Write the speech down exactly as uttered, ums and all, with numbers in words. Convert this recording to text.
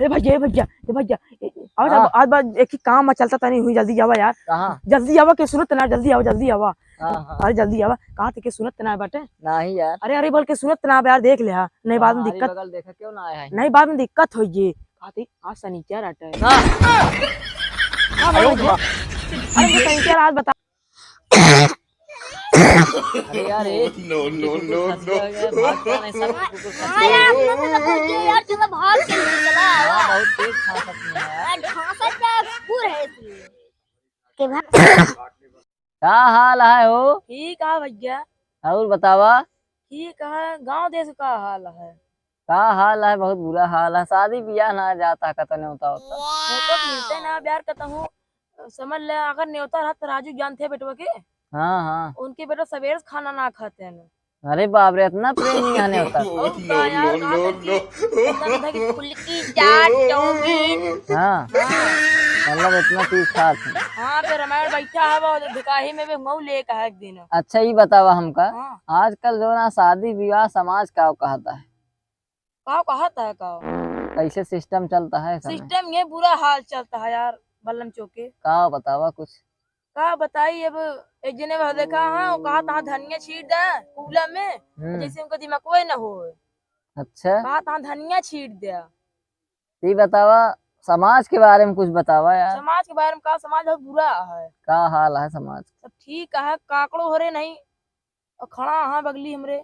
ए भैया, ए भैया, ए भैया, ए, ए, आवा, हाँ। आवा, आवा, एक ही काम में चलता तनी हुई, जल्दी आवा यार। कहाँ? जल्दी आवा, के सुनत ना, जल्दी आवा, जल्दी आवा। हाँ, हाँ। अरे जल्दी आवा, कहाँ तक के सुनत ना बाटे? नहीं यार। अरे, अरे, बोल के सुनत ना बा यार, देख ले, हाँ। नहीं, बाद में हाँ, अरे दिक्कत, बगल देखा, क्यों ना आया है? नहीं, बाद में दिक्कत होई जी। कहाँ थे? आज सनीचर आटा है। हाँ। हाँ, भाई, अरे, ये सनीचर आज बता। अरे यार, ए, no, no, कुकुर no, खसी no। हो गया, भाग कौन है? सब कुकुर खसी हाँ हो यार, गया। अपना से तो बोलिए यार, चलो भाग के निकला। हाँ, बहुत तेज खांसत है यार। यार, खांसत क्या है? कुकुर है इसलिए। के भाग। का हाल है हो? ठीक है भैया। और बतावा? ठीक है, गांव देश का हाल है? का हाल है? बहुत बुरा हाल है। शादी बियाह ना जाता है, कतने होता होता। वो तो मिलते ना यार, कतहूँ समझ ले, अगर नेवता रहत राजू जानते हैं बेटवा के? हाँ, हाँ। उनके बेटा सवेरे से खाना ना खाते हैं। अरे बाप रे, इतना प्रेम नहीं आने होता। और का यार, कहाँ तक कि इतना था कि फुल्की, चाट, चाउमीन। हाँ। हाँ। मतलब इतना चीज खात है। हाँ, फिर रामायण बैठा है वो भिकाही में भी मऊ लेके है एक दिन। अच्छा, ये बतावा हमका, हाँ। आजकल जो ना शादी विवाह समाज का कहता है? का कहत है का? कैसे सिस्टम चलता है समय? सिस्टम ये बुरा हाल चलता है यार, बल्लम चौके। का बतावा कुछ? का बताई अब, एक जने वह देखा, हाँ, वो कहा तहाँ धनिया छीट दे कूला में, हम्म। जैसे उनका दिमाग कोई ना हो। अच्छा। कहा तहाँ धनिया छीट दे। ये बतावा, समाज के बारे में कुछ बतावा यार। समाज के बारे में का, समाज बहुत बुरा है। का हाल है समाज? सब ठीक है, काकड़ो हरे नहीं, और खड़ा है बगली हमरे।